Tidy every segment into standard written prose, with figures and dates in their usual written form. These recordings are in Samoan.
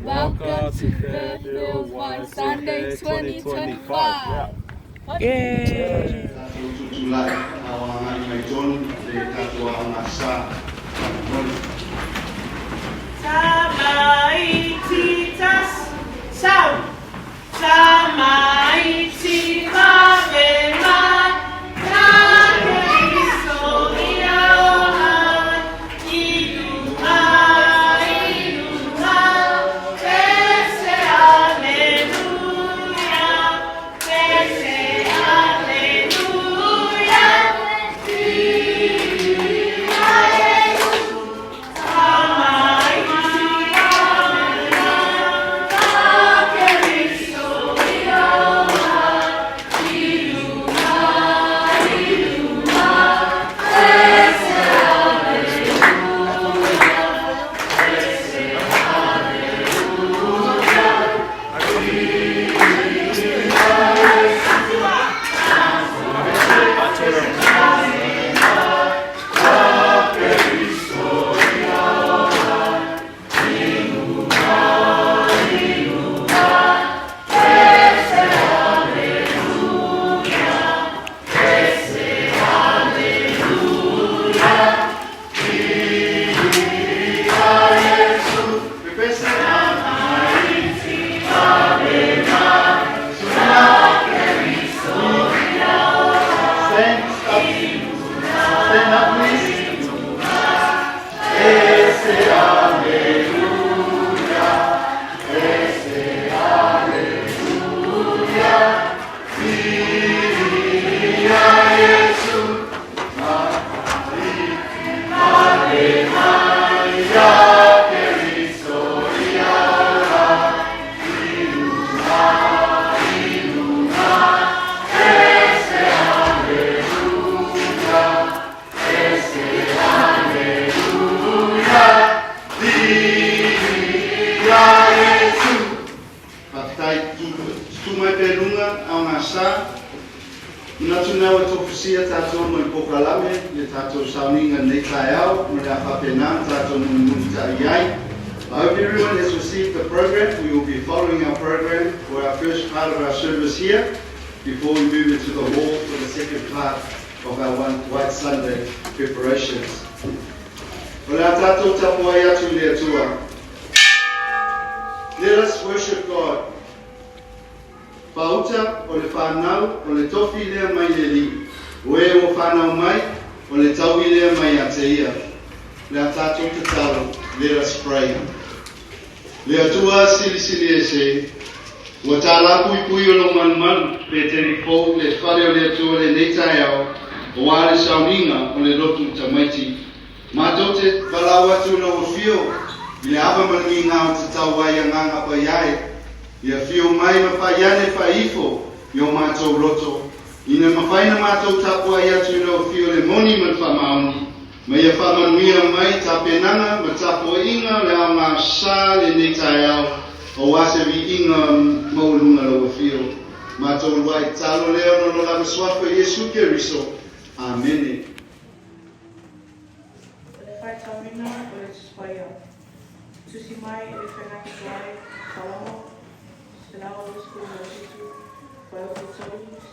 Welcome to Fairfield White Sunday 2025. Yeah. Tatou tutulai a o agai mai tonu le tatou aoga sa faamolemole. Tamaiti tas sau Tamaiti vave mai Na Keriso ia oa I luga i luga Pese aleluia Pese aleluia Pepese Stand up. Stand up, please. Ese aleluia, ese aleluia, Viia Iesu, Maria Keriso ia ola, i luga, i luga, ese aleluia, ese aleluia, Viia Iesu. Faafetai tutu mai pea i luga aoga sa. Manatu lena ua tofusia tatou ma le polokalame i le tatou sauniga i lenei taeao ma le a faapena ona tatou mulimulitai ai. I hope everyone has received the program. We will be following our program for our first part of our service here before we move into the hall for the second part of our White Sunday preparations. O le a tatou tapuai atu i le Atua. Let us worship God. Faauta o le fanau o le tofi lea mai le Alii, o e ua fanau mai, o le taui lea mai ia te ia. Le a tatou tatalo, let us pray. Le Atua Silisili Ese, ua tālapuipui o lou malumalu Peteri fou le fale o le Atua lenei taeao, aua le sauniga o le lotu tamaiti. Matou te valaau atu i lau afio i le ava ma le migao te tau ai agaga paiae, i afio mai ma faiane faaifo i o matou loto, ina mafai na matou tapuai atu i lau afio le moni ma le faamaoni, ma ia faamanuia mai tapenaga ma tapuaiga o le aoga sa lenei taeao, aua se viiga maualuga lau afio. Matou luai tatalo lea ona o lo lava suafa Iesu Keriso. Amene. O le faitauina o le Tusi Paia. Tusi mai i le Feagaiga Tuai, Salamo, 127, fuaiupu 3,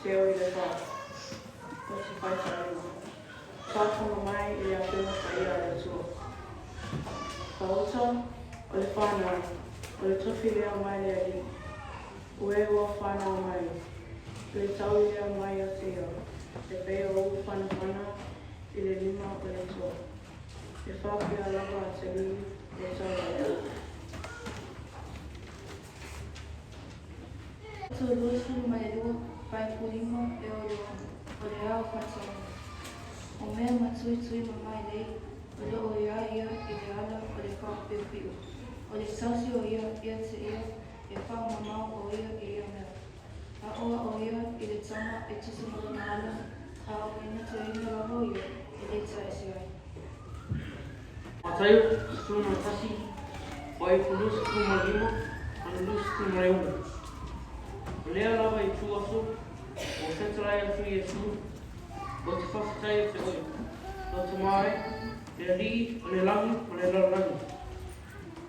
seia oo i le 4. O se faitauina. Faafofoga mai i le Afioga Paia a le Atua. Faauta, o le fanau, o le tofi lea mai le Alii. O e ua fanau mai, o le taui lea mai ia te ia, e pei o uu whanawhana i le lima o le Atua. E faapea lava a te alii e tau ai au. Aso 22, fuaiupu 5 e oo i le 6, o le ao faitauina. O mea matuitui ma mailei o lo o iā ia i le ala o le faapiupiu. O le tausi o ia ia te ia e faamamao o ia i ia mea. Aʻoaʻo ia i le tama e tusa ma lona ala, a o le gataina lava o ia e le taese ai. Mataio, 11, fuaiupu 25 ma le 26. O lea lava itu aso ua fetalai atu Iesu, Ou te faafetai ia te oe, lou Tama e, le Alii o le lagi ma le lalolagi.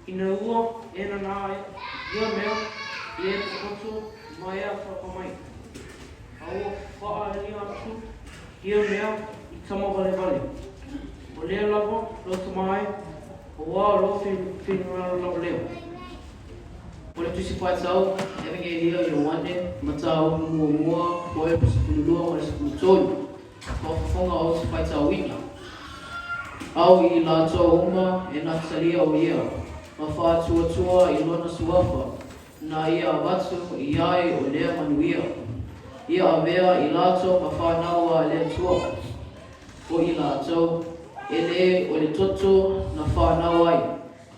Ina ua e nānā ia mea ia e popoto ma e apaapa mai, a ua faaaliga atu ia mea i tama valevale. O lea lava lou tama e, auā o lou finagalo lava lea. O le Tusi Faitau Evagelia o Ioane, Mataupu muamua, Fuaiupu 12 ma le 13. Faafofoga ou te faitauina. Au i latou uma e na talia o ia, ma faatuatua i lona suafa, na ia avatu i ai o lea manuia. Ia avea i latou ma fanau a le Atua. O i latou, e le o le toto na fanau ai,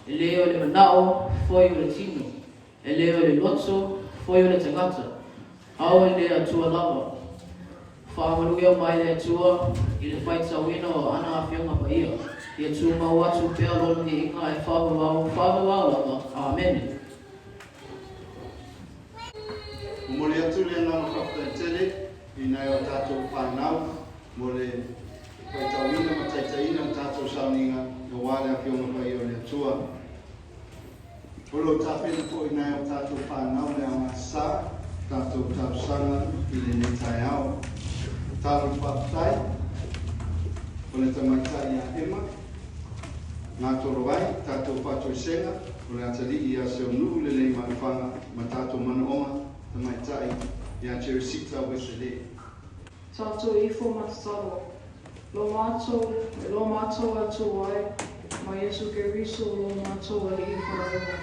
e le o le manao foi o le tino, e le o le loto foi o le tagata, a o le Atua lava. Faamanuia mai le Atua i le faitauina o ana afioga paia. Ia tumau atu pea lona viiga e faavavau faavavau lava. Amene. Momoli atu le agaga faafetai tele i nai o tatou fanau mo le faitauina ma taitaiina le tatou sauniga auā le Afioga Paia o le Atua. O lo o tapena foi nai o tatou fanau le aogāsā tatou talosaga i lenei taeao. Tatalo le faafetai o le tamaitai ia Emma, Ngatoroai, tatou faatoesega o le atalii ia Seonuu Leleimanufaga ma tatou manaoga tamaitai ia Jerisita Wesele. Tatou ifo ma tatalo. Lo matou, e lo matou Atua e, ma Iesu Keriso lo matou Alii Faaola.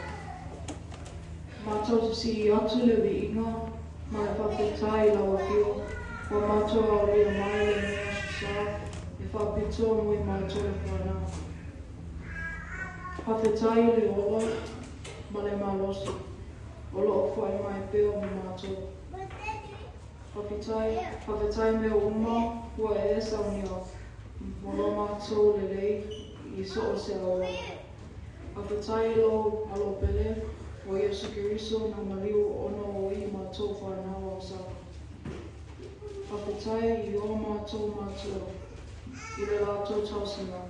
Matou te sii atu le viiga ma le faafetai i lau Afio, ua matou aulia mai lenei aso sa e faapitoa mo i matou le fanau. Faafetai i le ola ma le malosi o loo foai mai pea mo matou. Faafetai, faafetai mea uma ua e saunia mo lo matou lelei i so o se auala. Faafetai i lou alo pele o Iesu Keriso na maliu ona o i matou fanau aosala. Faafetai i o matou matua i le latou tausiga,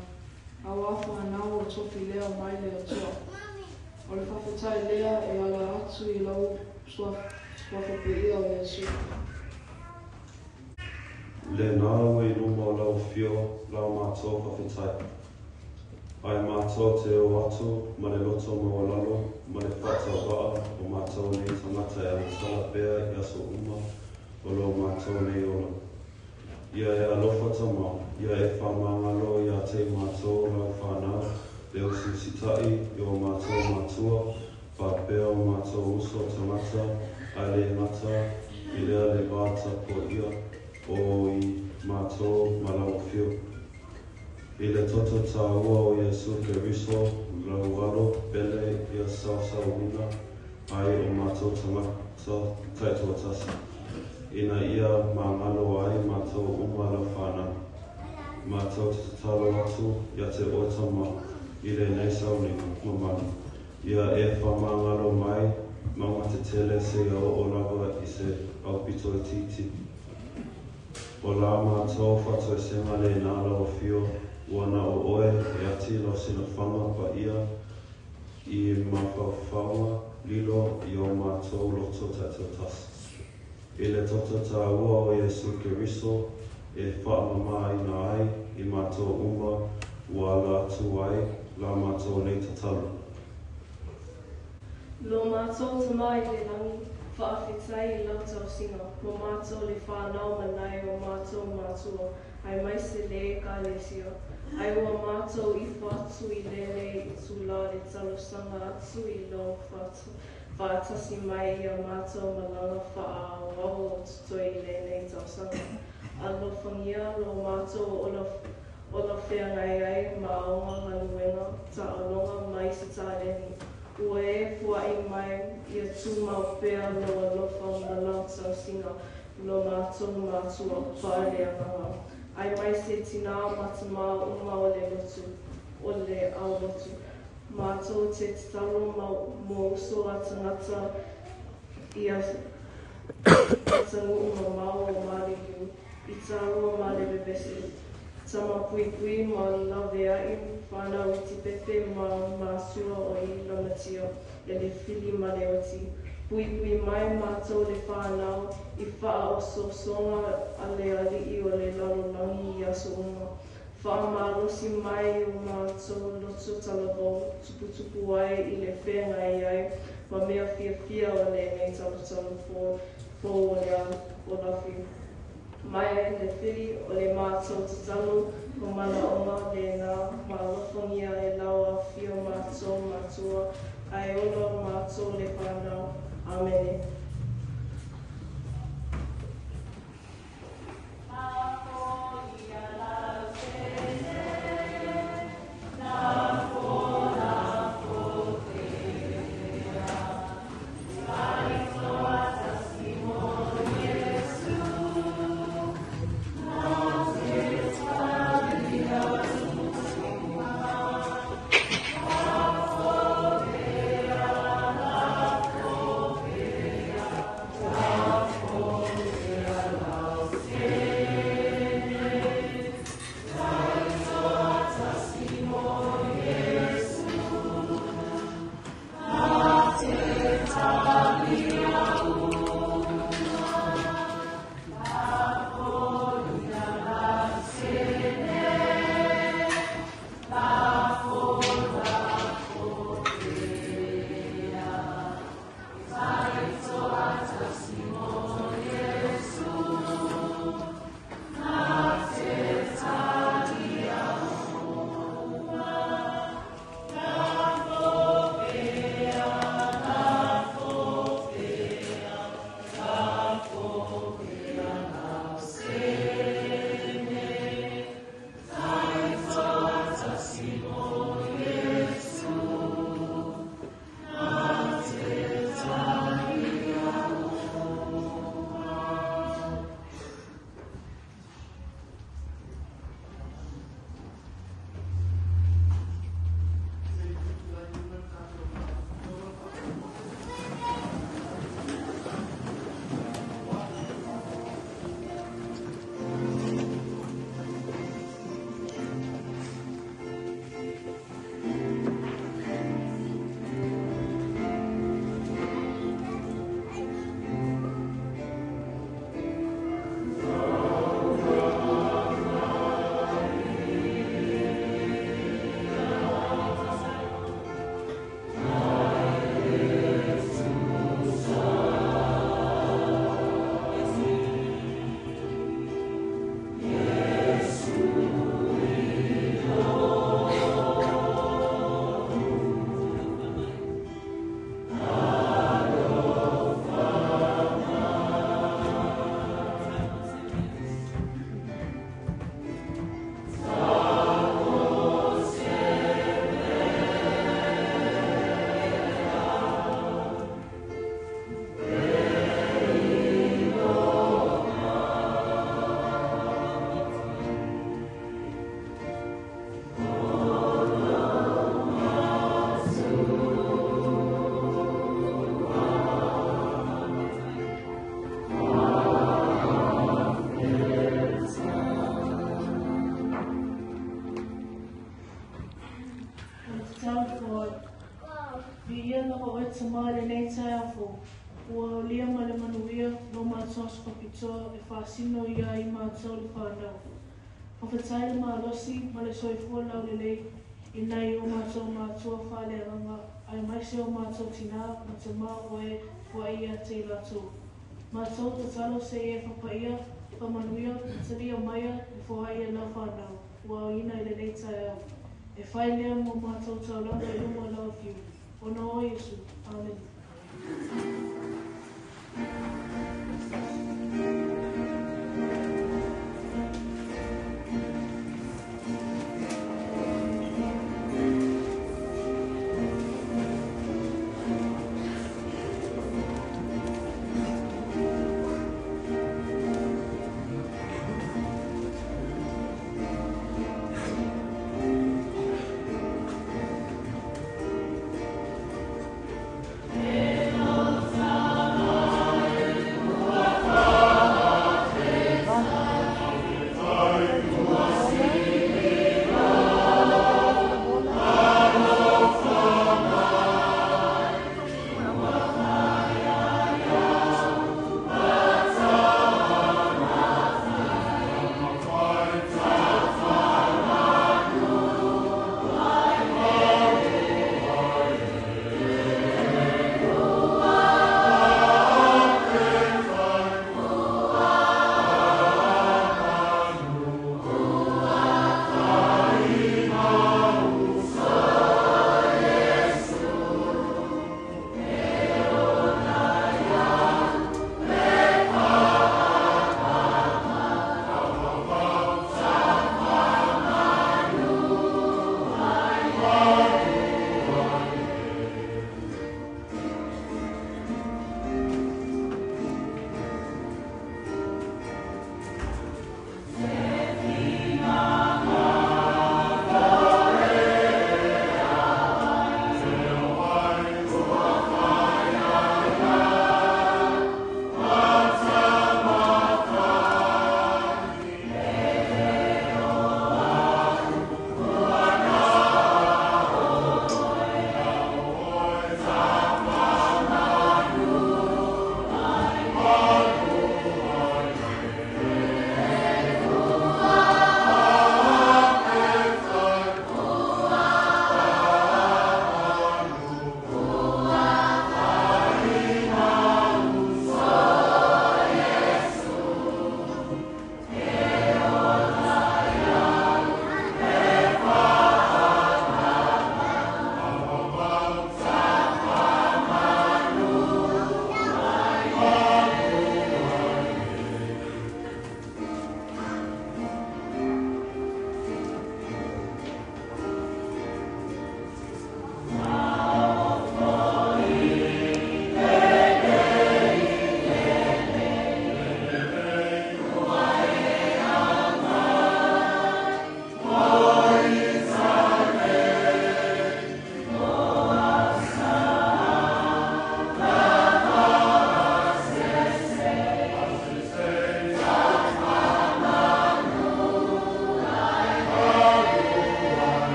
auā fanau o tofi lea mai le Atua. O le faafetai lea e ala atu i lau suafa paia o Iesu. Lena ua i luma o lau Afio la matou faafetai. Ae matou te o atu ma le loto maualalo ma le faatauvaa o matou nei tagata e agatala pea i aso uma o lo matou nei ola. Ia e alofa Tama, ia e faamagalo iā te matou lau fanau, le usiusitaʻi i o matou matua, faapea o matou uso tagata, ae le gata i lea le va tapuaia o i matou ma lau Afio. I le toto tāua o Iesu Keriso, lau alo pele ia sausauina ai o matou tagata taitoatasi. Ina ia magalo ai matou uma lau fanau. Matou te tatalo atu ia te oe Tama i lenei sauniga mamalu. Ia e faamagalo mai mauga tetele seia oo lava i se aupito itiiti. O la matou faatoesega lenā lau Afio, ua na o oe e ati lau silafaga paia i mafaufauga lilo i o matou loto taitoatasi. I le toto tāua o Iesu Keriso e faamamāina ai i matou uma ua ala atu ai la matou nei tatalo. Lo matou Tama i le lagi, faafetai i lau tausiga mo matou le fanau ma nai o matou matua aemaise le Ekalesia. Ae ua matou ifo atu i lenei itulā le talosaga atu i lou faatasi mai ia matou malaga faaauau o totoe i lenei tausaga. Alofagia lo matou ola feagai ai ma aoga, galuega, taaloga ma isi taleni. Ua e fuaʻi mai ia tumau pea lou alofa ma lau tausiga lo matou matua faaleagaga. Aemaise tinā ma tamā uma o le lotu, o le aulotu. Matou te tatalo mo uso a tagata i atunuu mamao o Maliliu, i Talua ma Levevese, Tamapuipui ma Laveai. Fanau i Tipepe ma Masua o i Lamatia e le Fili ma le Oti. Puipui mai matou le fanau i faaosoosoga a le Alii o le lalolagi i aso uma. Faamalosi mai i o matou loto talavou, tuputupu ai i le feagai ai ma mea fiafia o lenei talutalu fou o le olafi. Mai le Fili o le matou tatalo ma manaoga lena ma alofagia e lau afio matou matua ae ola matou le fanau. Amene. O le tatalo foi. Viia lava oe Tamā i lenei taeao fou, ua aolia ma le manuia lo matou aso faapitoa e faasino ia i matou le fanau. Faafetai le malosi ma le soifua laulelei i nai o matou matua faaleagaga aemaise o matou tinā ma tamā o e foai ia te i latou. Matou tatalo se i e fapaia, faamanuia ma talia maia le foai a lau fanau ua aoina i lenei taeao. E fai lea mo matou taulaga i luma o lau afio. Ona o Iesu. Amene. E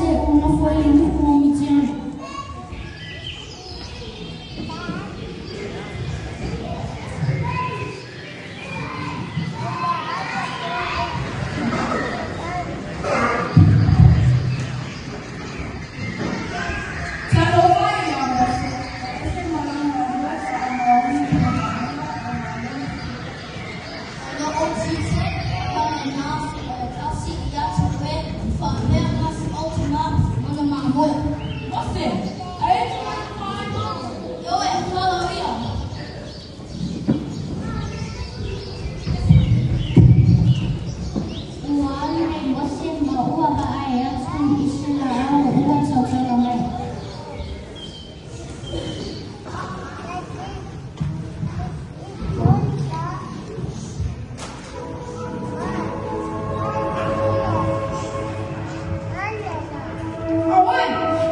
Mose ua nofo ai i le nuu o Mitiana. Talofa e ia Mose, ua ese ma lana galue faamaoni i lona aiga ma galuega tetele. O loo tiute ma lena o le tausi ia te oe faapea ma si ou tama ma na mamoe. Mose, a e tagata faaiva? Ioe, talo ia. Ua alu nei Mose ma ua vaai atu i se laau ua tautala mai. Auē,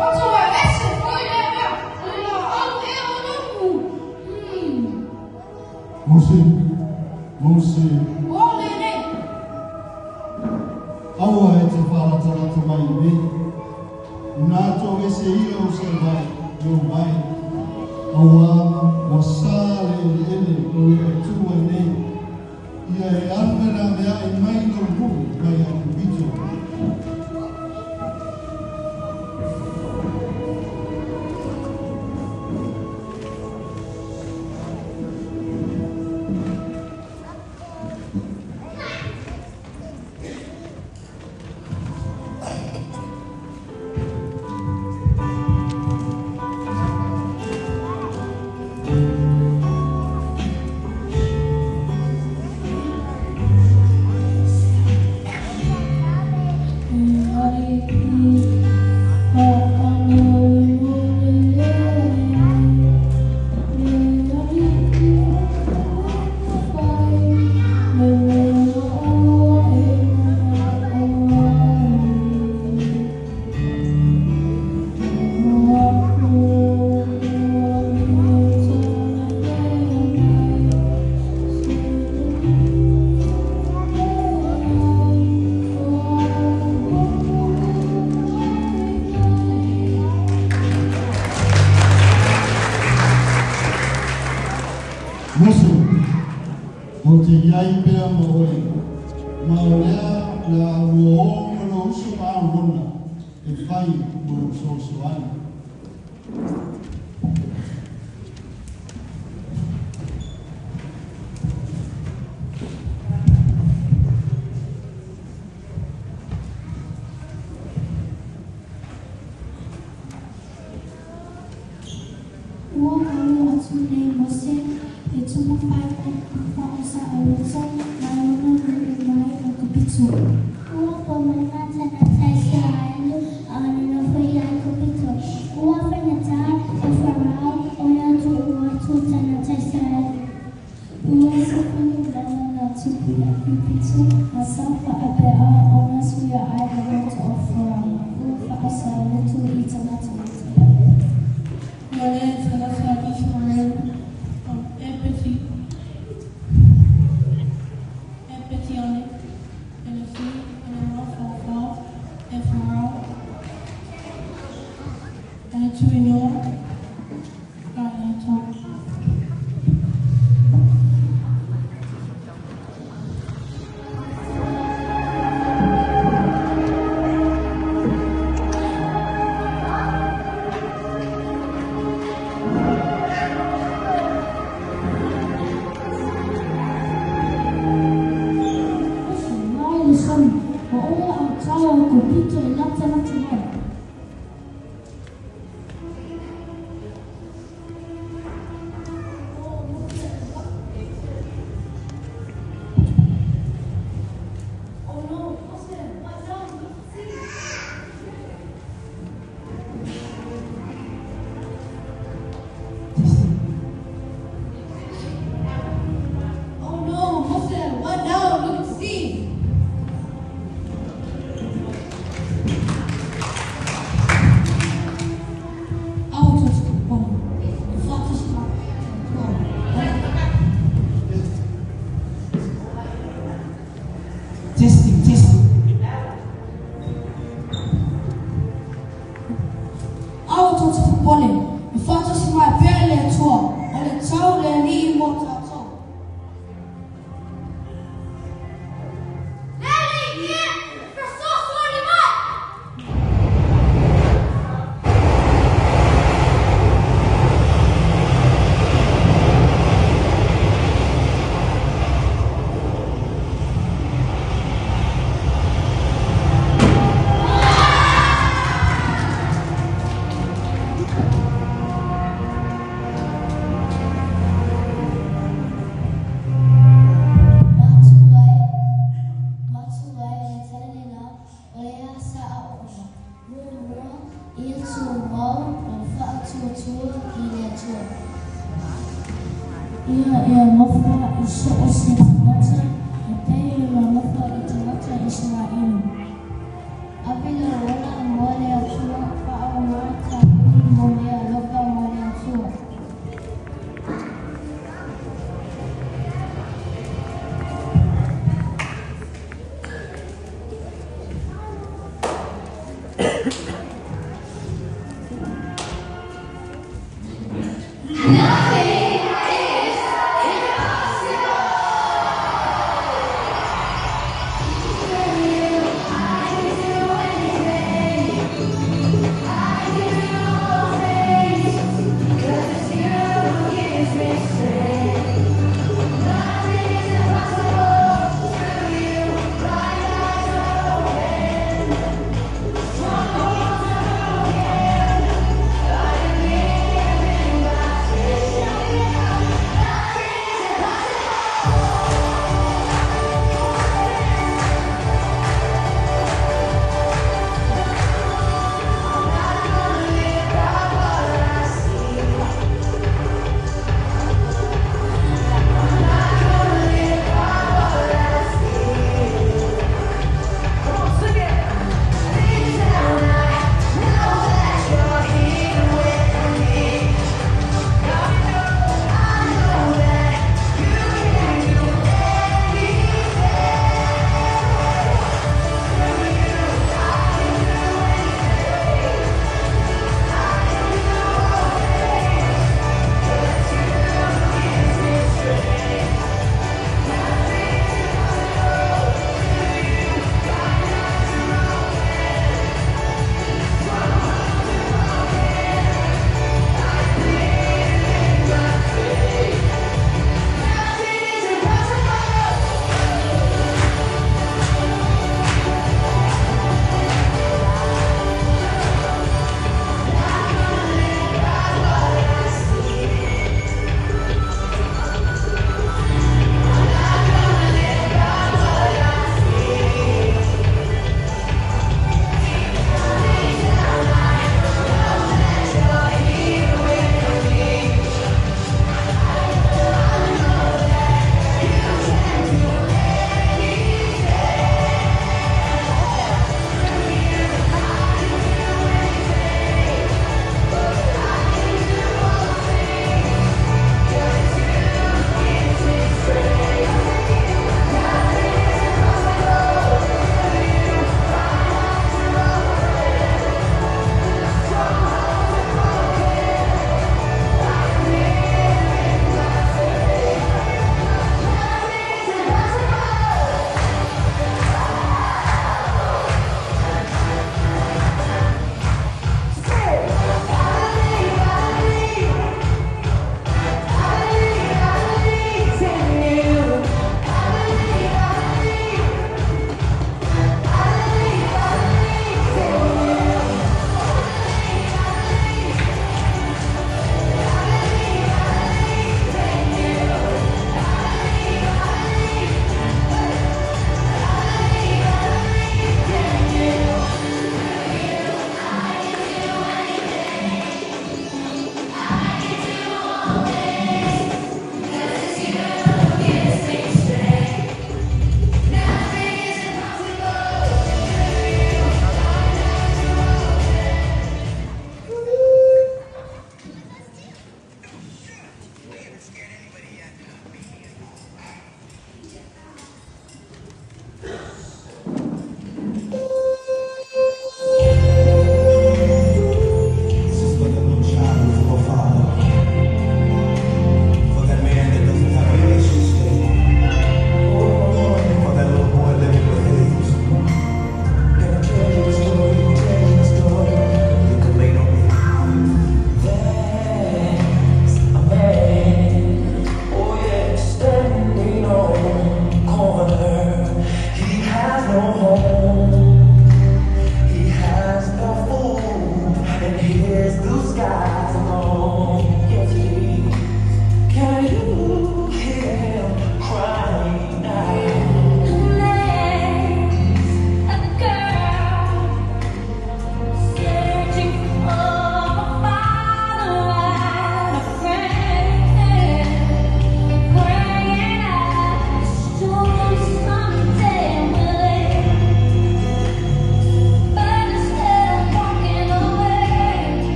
o toe ese foi lea mea, o le laau ea o nuku. Mose, Mose. O lenei. Aua e te faalatalata mai i nei. Ina tou ese ia o salevai i ou vae, auā ua sā le eleele o lo o tu ai nei, ia e alavelaveaʻi mai lou nuu mai Aikupito. E alii le alii o le mea ua e manao ai. O aku ua Mose, ou te i ai pea ma oe, ma o lea o le a ou ō ma lou uso ma Arona e fai mo lou fesoasoani. Ua alu atu nei Mose e taumafai e faasaoloto mai lona nuu mai Aikupito. Ua pomaima tagata Isaraelu a nonofo i Aikupito. Ua faigata i Farao ona tuu atu tagata Isaraelu. Ua 12 na tupu i Aikupito ma sa faapea ona suia ai le loto o Farao. Ua faasaoloto i tagata o Isaraelu. Ua le tagata Isaraelu e Petiane e le sui o le mafaufau e Farao e tuuinoa ai latou. Mose, mai le sami, ma oe autao o Aikupito e latalata mai. Aua tou te popole, e faatasi mai pea le Atua, o le tau le Alii mo tatou. Le Alii e, fesoasoani mai! Matu ai le tala lena o le a sa aoaoga. Muamua, ia tumau lou faatuatua i le Atua. Ia e alofa i so o se tagata e pei ona alofa i tagata Isaraelu. Ave lou ola mo le Atua, faaaoga tauli mo le alofa ma le Atua.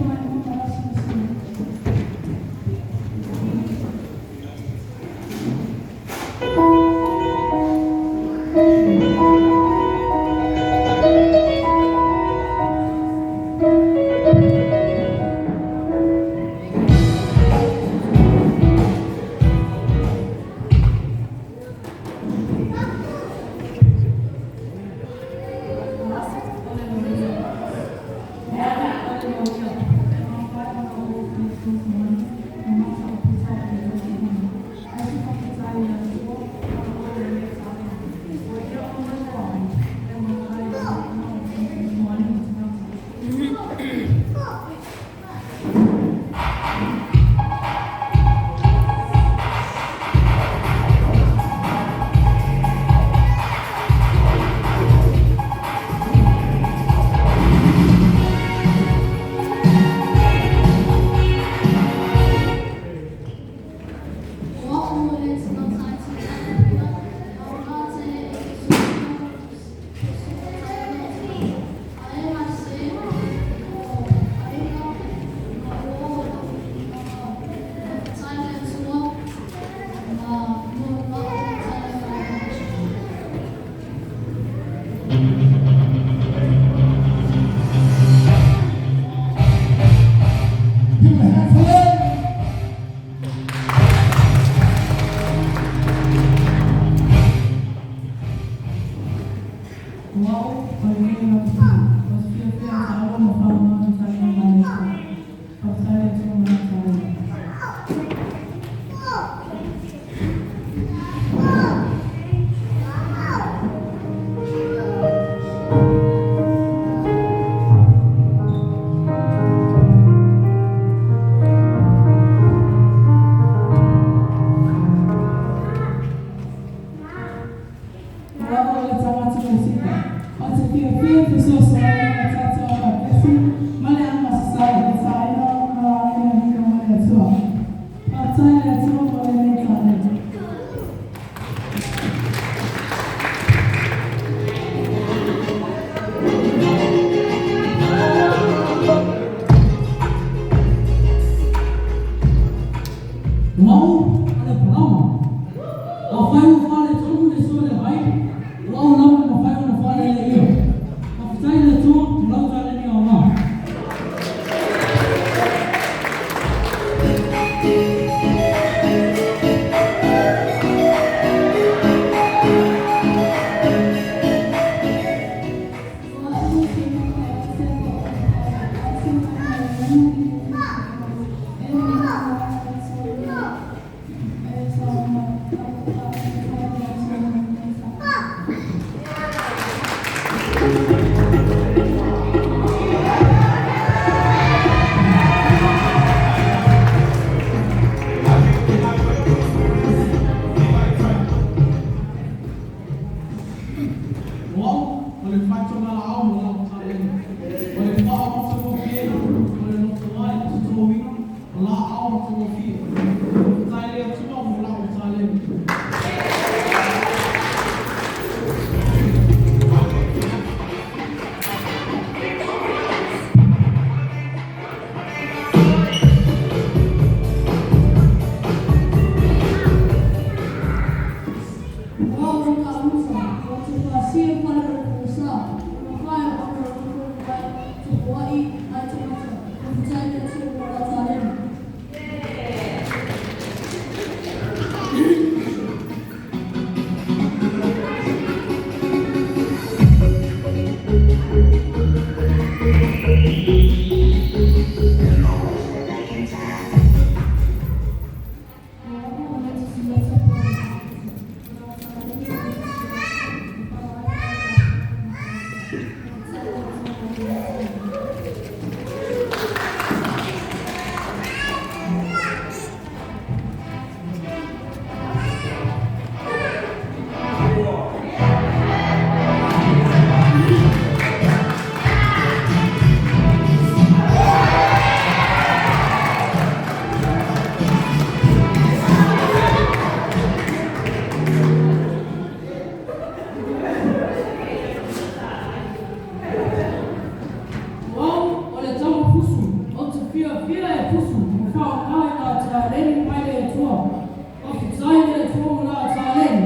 Vaimauga Asiasiga. taleni mai le Atua. Faafetai i le Atua mo la taleni.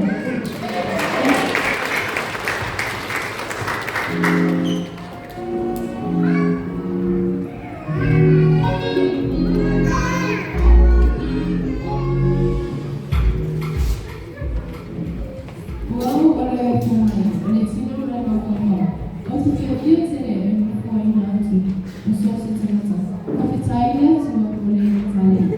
O au o le Fomai, o le tino ma le mafaufau. Ou te fiafia tele e nofoaina atu ma so o se tagata. Faafetai i le Atua mo lenei taleni.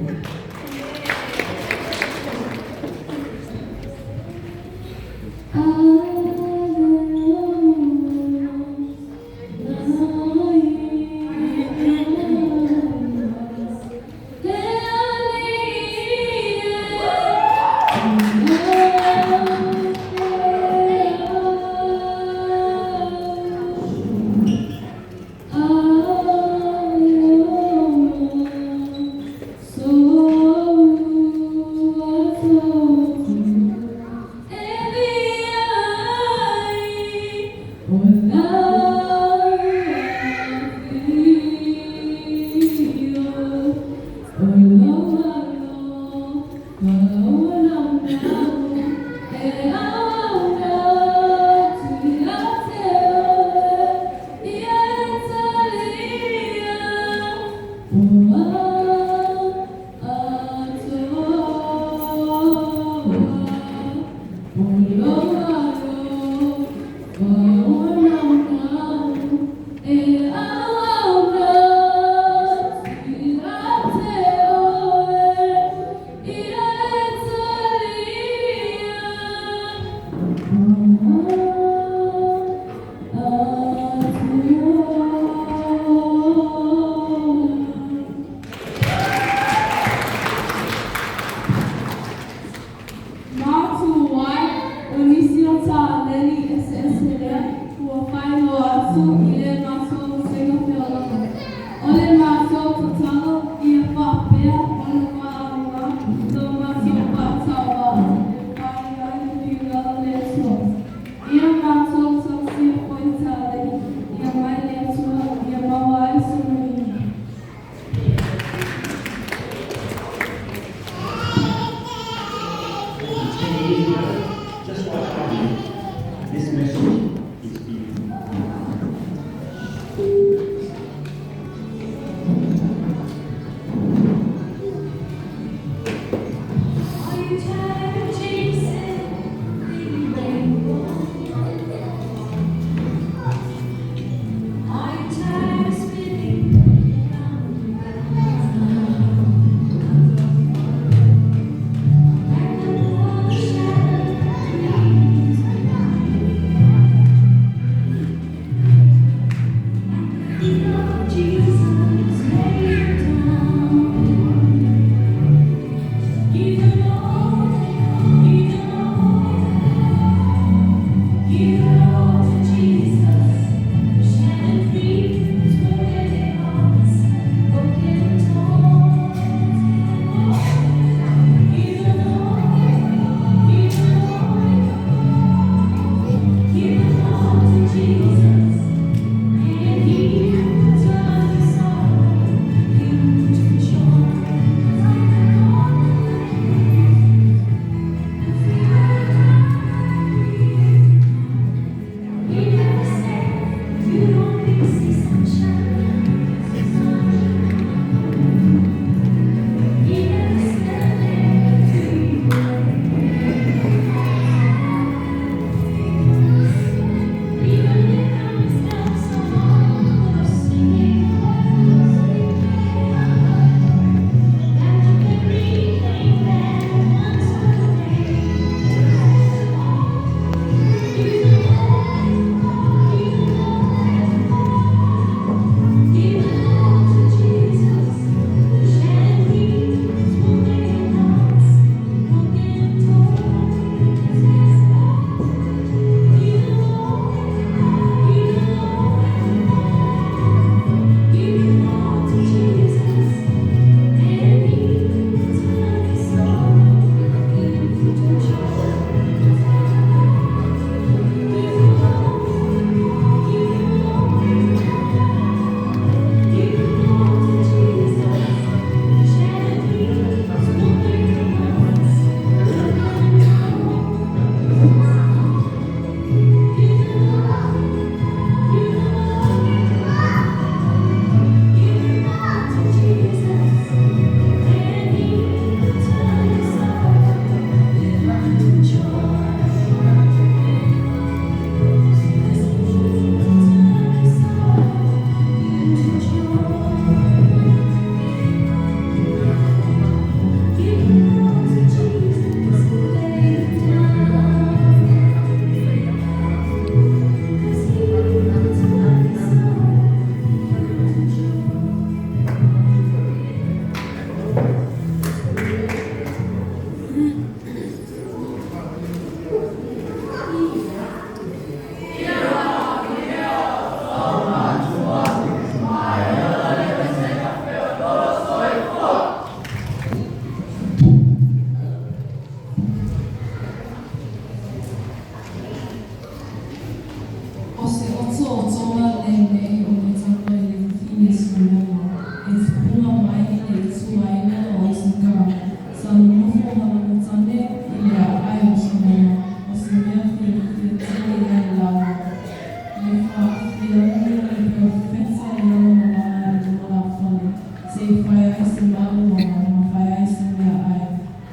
se malologa e mafai ai se meaai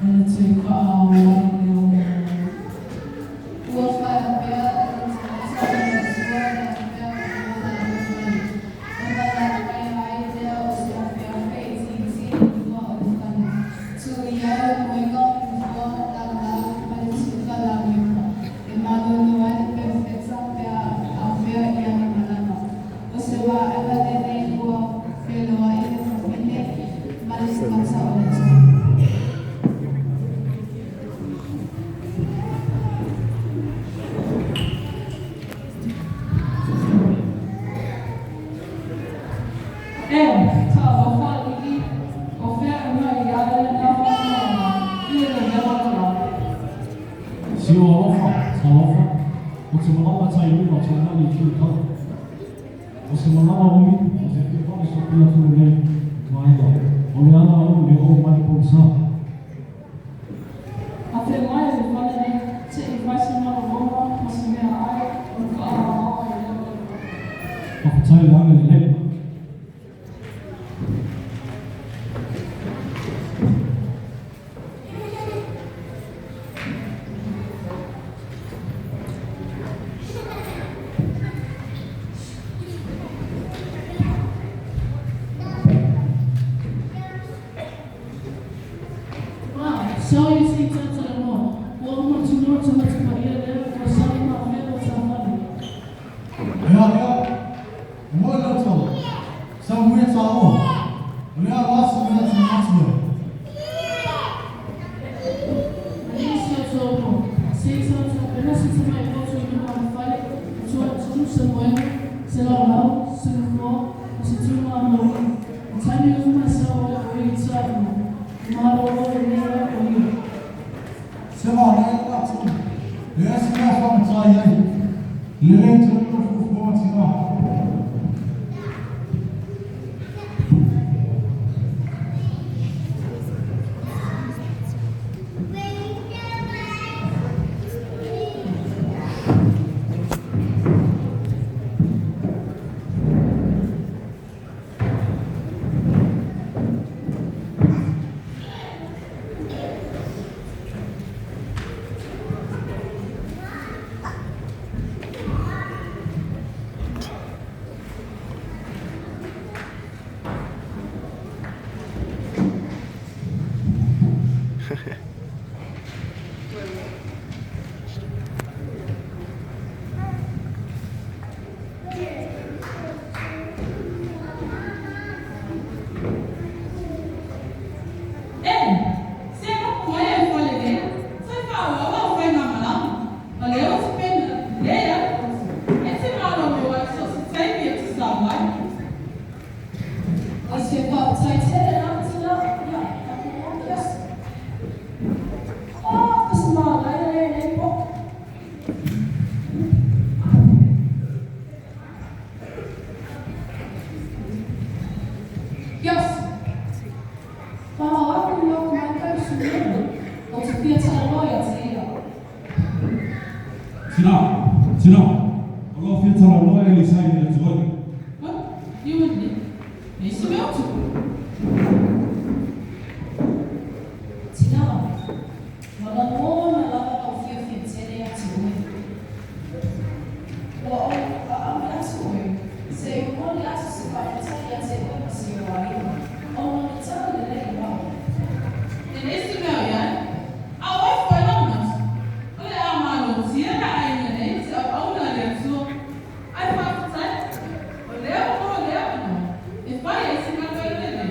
ona toe faaauau ai le olaola. Ua fai apea e le tagata o le Atua le afea ua ona alofai, ona lakaia ai lea o se afeafe itiiti i luma o le fale, tuu i ai le moega, nofoa, laulau ma le tuka lauipa, e malolo ai le perofeta pe a afea i ana malaga. O se vaega lenei ua feloai le fafine ma le tagata o le Atua. E, talofa alii, o fea e mai ai lena faamalama i le levela lena. Si o alofa, talofa, o te malaga tai luma tō mani ki uka. O se malaga umi, o se fia whae so pia tū nei, maenga. O le ana au le o mai pou sa. A fe mai le fale nei, te i fai se malologa ma se meaai o le faaauau ai lea o le Whakatai le anga le lei. Ma, sao i se tata noa, ua matunoa tagata paia lea ua sali ma afea o tāfale. Ea, ea, o moe lau tau, sa mue tā o, o lea la se mea te matu e. Alii si o tō se i tata, pena se te mai poto i luma o le fale, o tua tunu se moega, se laulau, se nofoa, o se tuna a maui. O taimi uma e sao ai o i tāua, o malolo le lea o ia. Se mā nei la tu, le ese mea whamatai ai, le le te rua fuafua tina. E, se nofo mai ai fale nei, se faaauau au faiga malaga. O lea ua tapena lelei atu e te malolo ai so o se taimi e te sau ai. O se whaatai tere nā tina, ia, ka te mō kiasi. Oh, ka se māngai le nei po. Kiasi. Whahau aku lau mai su mena, o te fia talanoa ia te ia. Tina, tina, o lau fia talanoa e le sai le atu ai. What? You and me? Nei se mea o tupu. Tina, ua lagona lava lau fiafia tele ia te oe. Ua ou aami atu oe, se i momoli atu se faafetai ia te oe ma si ou aiga, ona o le tala lelei o au. E nei se mea o iai, a o ai foi lau manatu. O le a malotia le aiga nei i se auauna a le Atua. Ai faafetai, o lea ua maua lea avanoa, e fai ai se galuega lelei.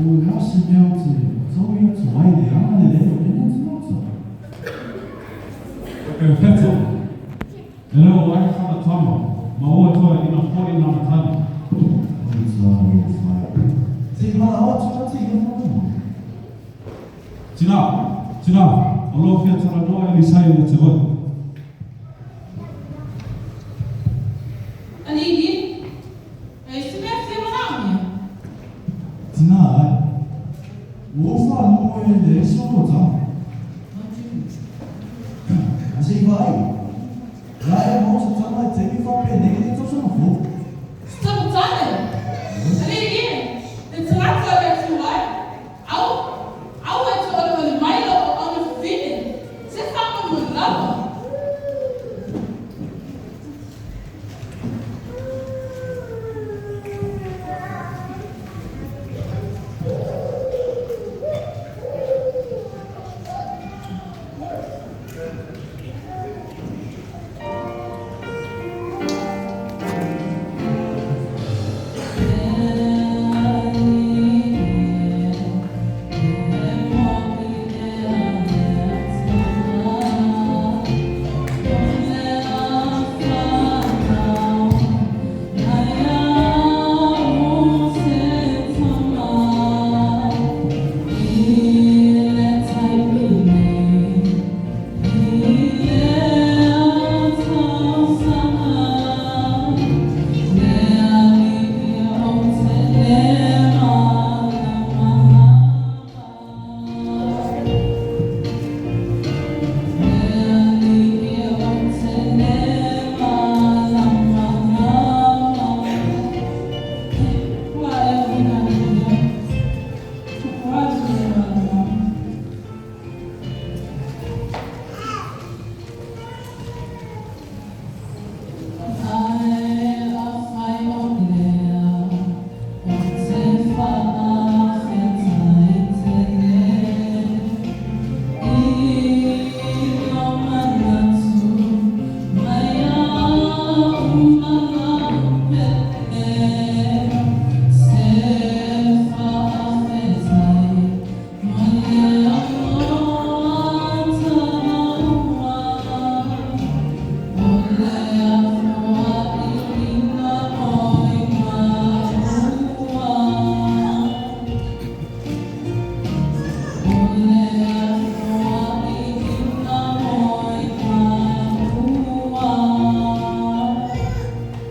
Po o le a se mea ou te taui atu ai i le agalelei o lenei tagata? E Peto, e le o ai sana tama, ma ua toeaina foi lana tali. Oi talofa e. Se i valaau atu la te ia faamolemole. Tina, tina, o lo o fia talanoa Elisai ia te oe. Alii, e ai se mea e fia manaomia? Tina ae, ua ou faalogo e leai se oloa tama. Ae se i vaai, o le a ea maua se tama i taimi faapenei i le tausaga fou? Se tama tane? Alii, le tagata o le Atua e, aua, aua e te olewale mai lau auauna fafine, se faamoemoe lava.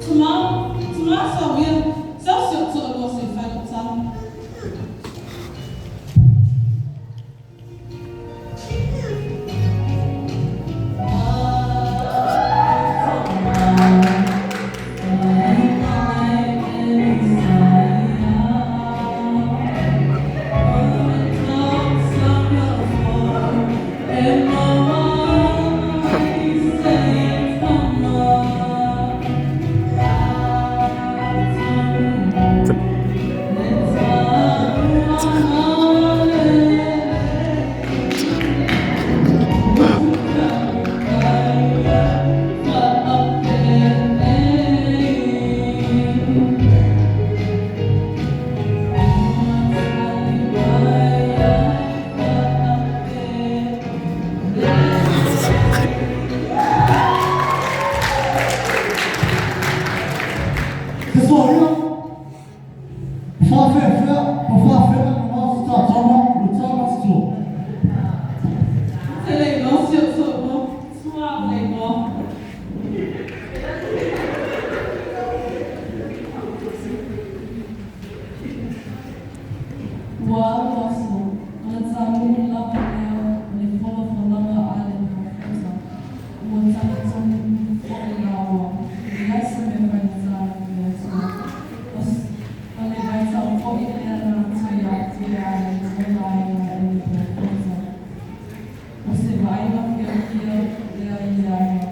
Tama, tama sauia, sau si ou toalua se i fai lou tala. Fesoaia, faafeafea ma faafeaga mamao se tatama lo tama titoa. Ou te le iloa si ou toalua, tua o le igoa. Ua alu aso, o le taunuu lava lea o le folafolaga a le Perofeta, ua talitonu foi lāua, e leai se mea faigata i le Atua. O, o le vaitau foi lea na toe aafia ai le aiga i le Perofeta. O se vaaiga fiafia lea i le aiga.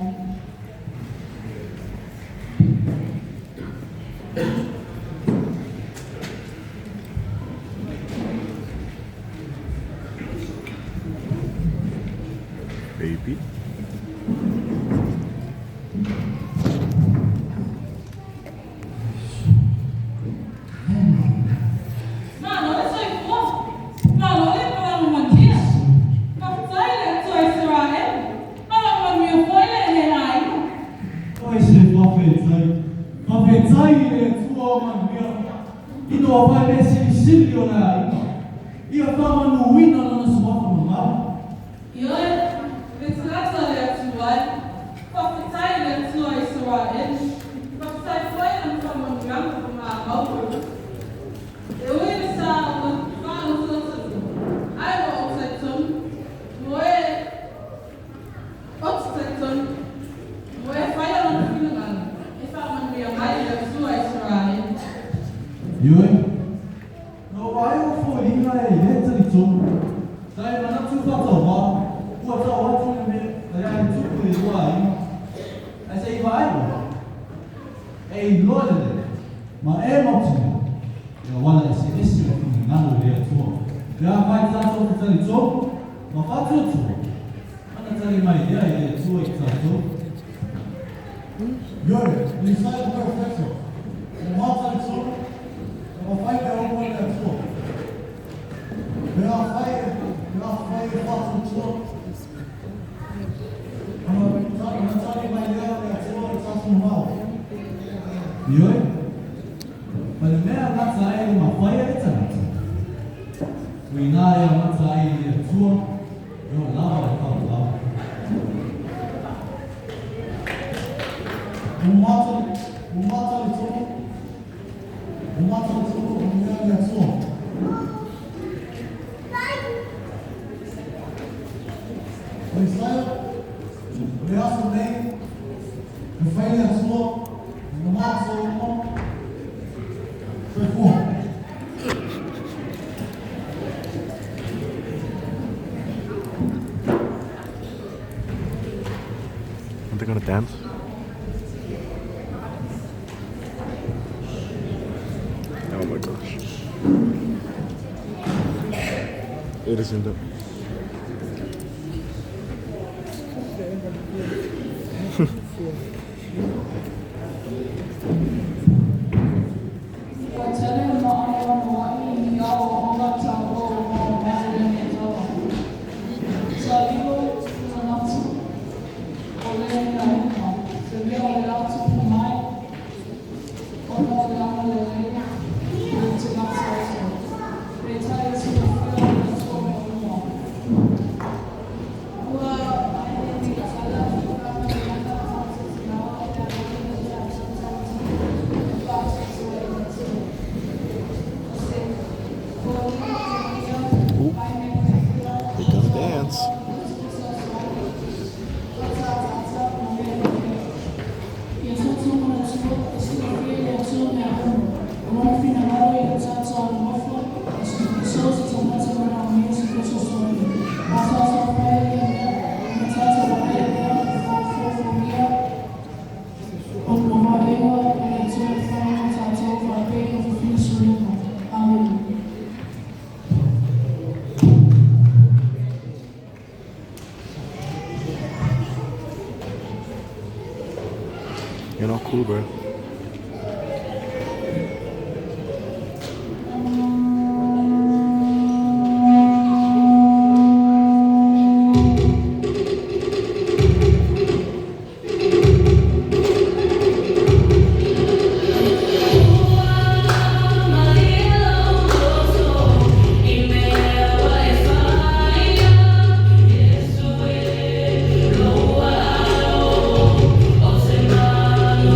Baby. Malo le soifua. mai se faafetai. Faafetai i le Atua o manuia, ina ua fai mea silisili o le aiga. Ia faamanuina lona suafa mamalu. Ioe, le tagata o le Atua e, faafetai i le Atua o Isaraelu, faafetai foi i lana faamanuiaga maumau. E ui i le sa faanosanosaina, ae ua ou talitonu, mo e ou te talitonu, mo e faia lona finagalo, e faamanuia mai le Atua o Isaraelu. Ioe, na ou vaai o foliga e lē talitonu. Sa e manatu faatauvā, ua tau atu le mea le a e tupu i le lua aiga. Ae seʻi vaai oe, e iloa lelei, ma e mautinoa, le auala eseese o finagalo i le Atua. Pe afai tatou te talitonu ma faatuatua, ona tali mai lea e le Atua i tatou. Ioe, o Isaia moperofeto, ua matalitonu, e mafai mea uma e le Atua. Pe afai pe afai e faatuatua, ona tali mai lea o le Atua i tatou manao. Ioe, ma le mea e gata ai le mafai a le tagata, o iná e amata ai i le Atua, e oo lava le faavavau. Ua matalitonu, ua matalitonu o mea le Atua. O Isaia, o le aso nei, e fai le Atua, na matou uma, soifua. Aren't they gonna dance? Oh my gosh. It is in the. Ua tele ma anoanoai ni aoaoga taua ua maua mai i lenei tala. Sa lilo manatu o lenei aiga, se mea o le a tupu mai ona o le agalelei o le tagata oso. Peitai e silafia e le Atua mea uma. Ua ai lenei tala i faamanuiaga tatou te maua pe a lilo le tatou talitonu ma faatuatua i le Atua. O se foliga kēia mai mea fiafia They're gonna dance. Faaataata ma mea lelei. Ia tatou manatua e silafia e le Atua mea uma. O lona finagalo ia tatou alolofa e so o se tagata manaomia se fesoasoani. A tatou faia ia mea, ona tatou vaai lea i fofoofogia o vaega a le Atua e fai mo tatou faapei o fafine Sulema. Amene. You're not cool, bro. O te manu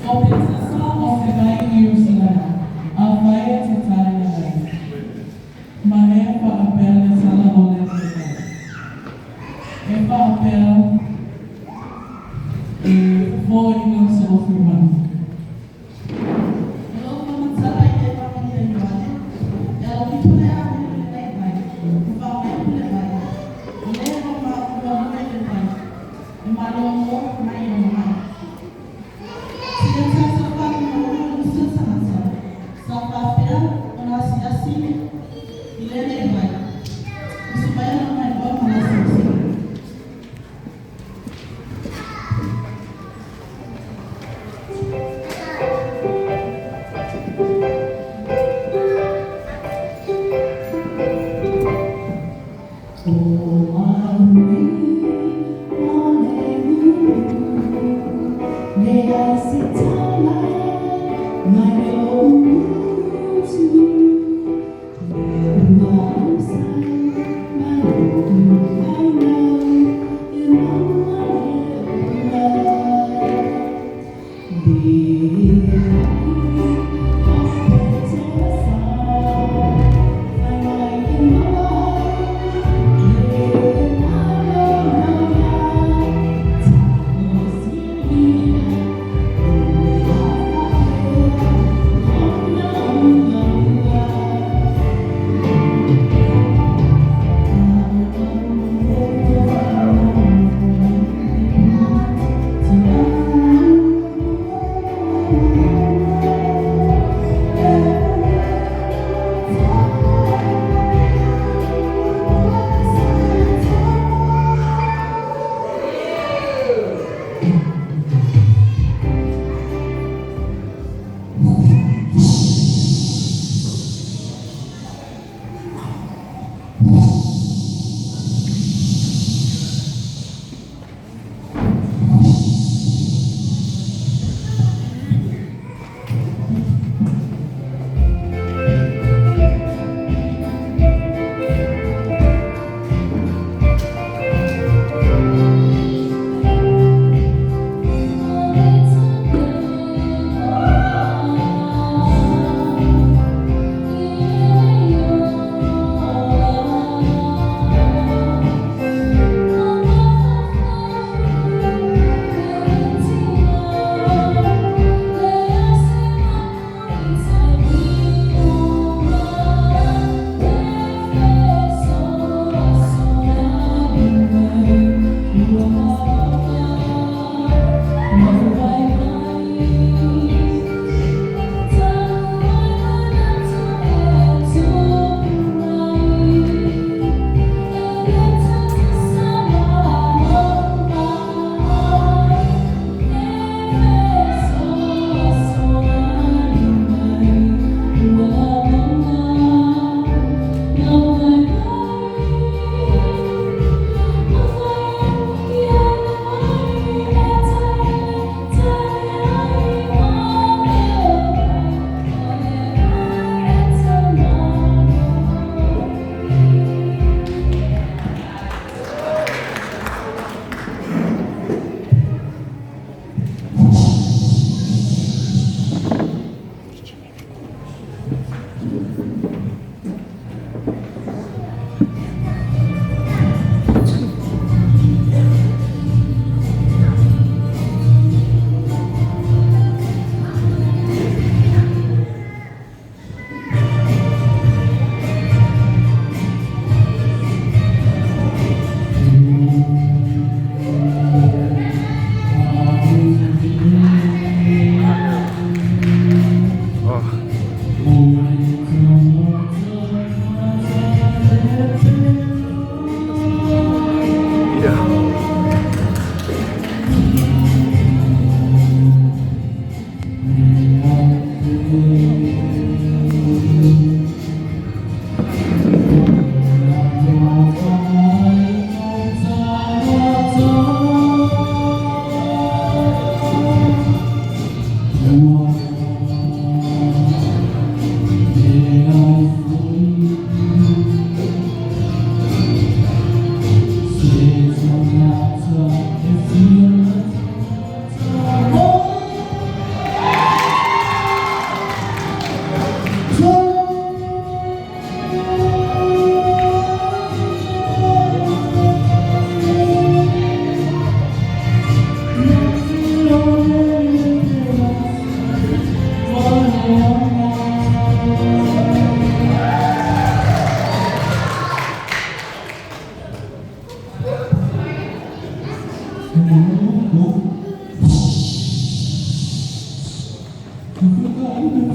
O Petesa o fegai i Ierusalema, a faia te tali lenei. Ma e faapea le tala o le Atua. E faapea e fofoina so manu. O lo faamatala i le Evagelia a Ioane, e alofifo le agelu i lenei vai, ua faamai pule mai. O lē ua mue i le vai, e malōlō mai i ona mai. Seia tatou faalogologo i usi o tagata, sa faapea ona asiasi i lenei vai. Usi mai ona mailoa ma le asiasiga. O O matou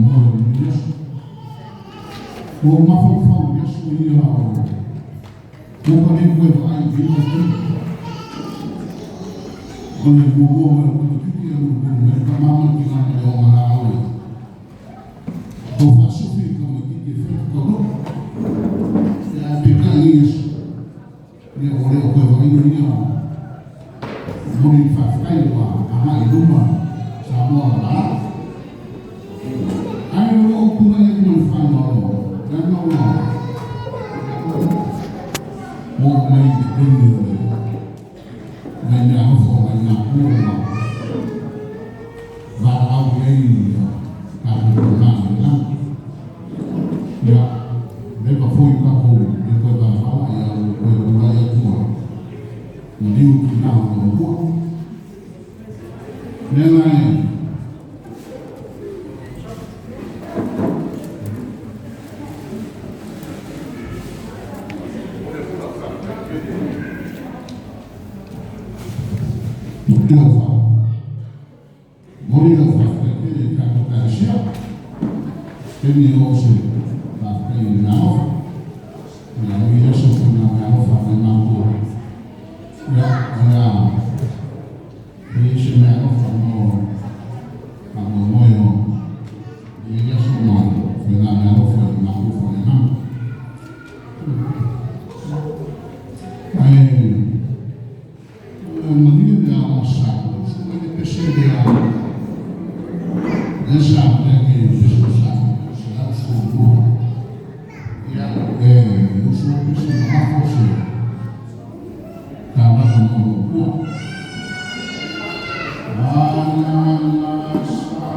faamoemoe o lenei aso. Ua ou mafaufau i aso ia o ua ka le toe vaai i lenei vaitaimi. O le muamua mai o le tamaitiiti e alualu mai le tama ma le tina ma le ogalaau e tau faasufi i le tamaitiiti e fai le tataulogo. Ia ae peitai i nei aso, ia ua le o toe vaaia ia momoli le faafetai ua agai i luma Samoa malala. Ae o loo tulai atu ma le faaaloalo leaga ua oo mai i le taimi o le nai meaalofa o nai matua ua valaau i ai tatou tama i le lagi. Ia, leva foi tatou le toe valavala, ia ua toe tulai atu a maliu tina o lona lua. Lea e ua momoli lau faafetai tele i tatou Ekalesia. Taimi e oo se faafetai i le meaalofa. Ia, o i aso foi na meaalofa mai matua. Ia, o le a i se meaalofa mo faamoemoe o lenei aso ma faiga meaalofa i matua faaleagaga. Ae malie le ao sa su mai le pese lea le sa le ke pese sa se au su lua. Ia, e usu pese ma mafo se ka lava mo lo pua. La sa.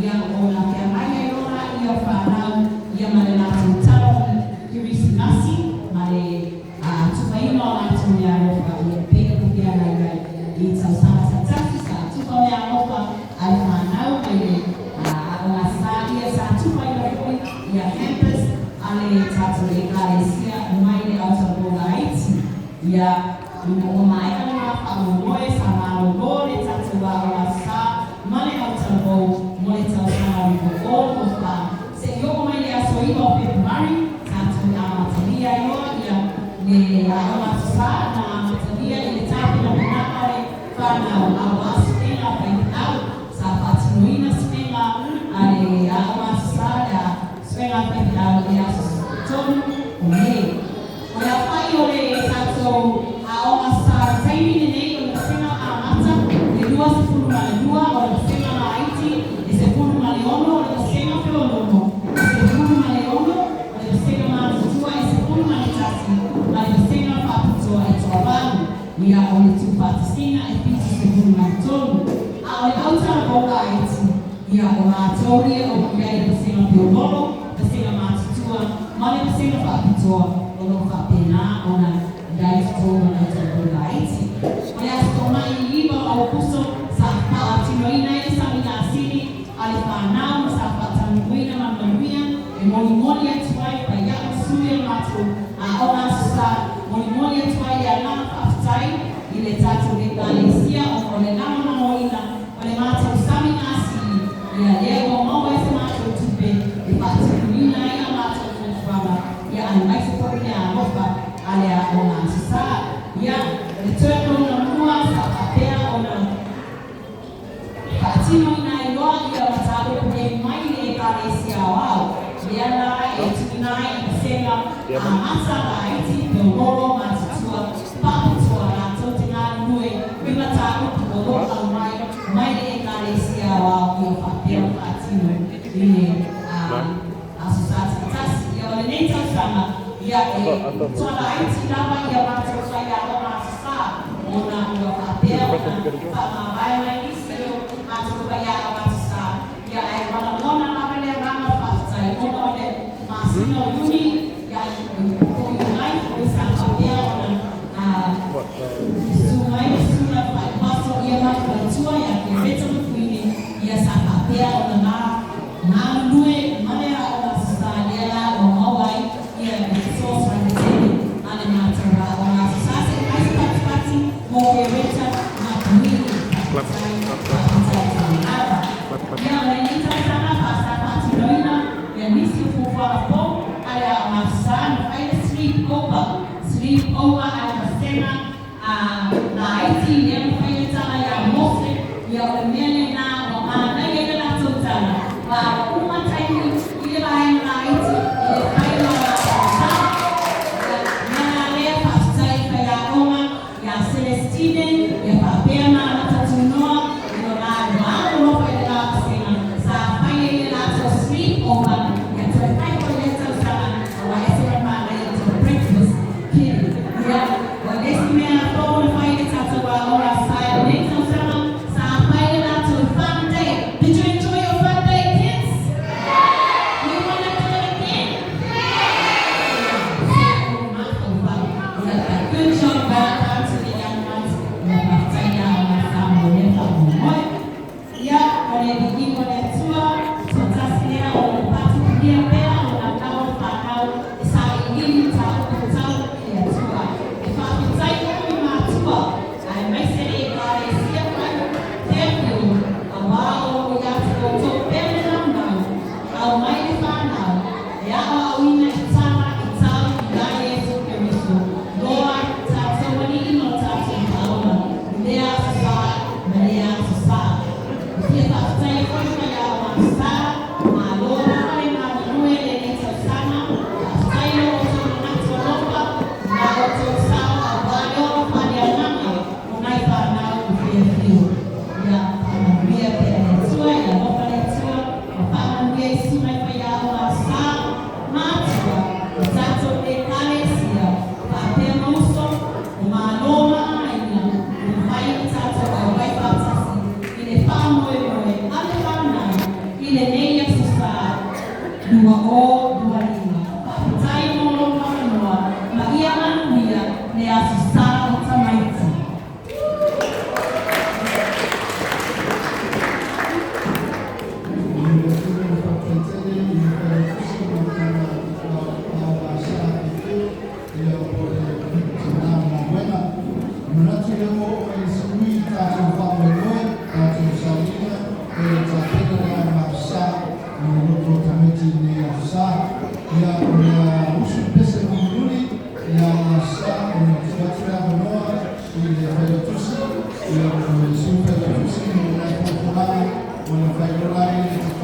Ia ona feagai ai loa laia o fanau ia ma le latou tala o le Kerisimasi ma le tufaina o latou meaalofa ia e pei ona feagai ai i tausaga taitasi sa tufa meaalofa a le fanau mai le aoga sa ia sa tufaina foi ia hampers a le tatou Ekalesia mai le autalavou laiti. Ia ina ua maea lena faamoemoe sa malolo le tatou aoga sa ma le autalavou mo le tausaga 2024 se'i oo mai le aso 9 o Fepuari sa toe amatalia ai loa ia le aoga sa na amatalia i le tapenapenaga o le fanau auā suega faifeau sa faatinoina suega a le aoga sa le suega faifeau i le aso 13 o Me. O le aofa'i o le tatou aoga sa i le taimi lenei o le vasega amata e 22, o le vasega laiti e 16, o le vasega feoloolo e 16, o le vasega matutua e 11, ma le vasega faapitoa e toavalu. Ia o le tuufaatasiga e 73. A o le autalavou laiti, ia o latou ia o lo o i ai i le vasega feoloolo, vasega matutua ma le vasega faapitoa o lo o faapena ona i ai i totonu o le autalavou laiti. O le Aso Toonai 9 o Aokuso sa faatinoina ai le samiga asili a le fanau ma sa faataunuuina ma le manuia e molimoli atu ai paiaʻu ma sui o le matou aoga aso sa molimoli atu ai le agaga faafetai i le tatou Ekalesia ona o le lagolagoina o le matou samiga asili ia lea ua maua ai se matou tupe e faatinoina ai a matou fuafuaga ia aemaise foi le alofa a le aoga aso sa. Ia o le term lona lua sa faapea ona faatinoina ai loa ia mataupu e mai le Ekalesia Aoao, lea la e tuuina ai i vasega amata, laiti, feoloolo, matutua, faapitoa latou te galulue i mataupu o lo o aumai mai le Ekalesia Aoao ia faapea ona faatino i le Aso Sa taitasi. Ia o lenei tausaga ia e toa laiti lava ia matou faiaoga Aso Sa ona ua faapea ona faamavae mai nisi o matou faiaoga Aso Sa ia ae lagona lava le agaga o le faafetai ona o le masina o Iuni ia po o Iulai foi sa faapea ona susu mai le susuga i le faaiuaso ia ma le faletua ia Kereta ma Kuini ia sa faapea ona galulue ma le aoga Aso Sa lea la ua maua ai ia le fesoasoani tele a le matou aoga Aso Sa. Se'i mai se patipati mo Kereta ma Kuini. Faafetai, faafetai tele lava. Ia o lenei tausaga sa faatinoina ia nisi o fuafuaga fou a le aoga Aso Sa na fai le sleep over, sleep over a le vasega laiti lea na fai le tala ia Mose. Ia o le mea lena ua manaia ai le latou tala ma ua uma taimi i le vaega laiti i le faiga o latou tala. Ia mea la lea, faafetai i faiaoga ia Celestine ia faapea ma Amata Tunoa i lo la alolofa i le la vasega sa fai ai le latou sleep over. Ia toe fai foi lea tausaga aua e ese ma le manaia o le breakfast kili. Ia o le isi mea Ia, o le a usu le pese mulimuli, ia ona sa ona tuu atu le avanoa i le Failautusi, ia o le Sui Failautusi mo nai folafolaga ona faailoa ai le.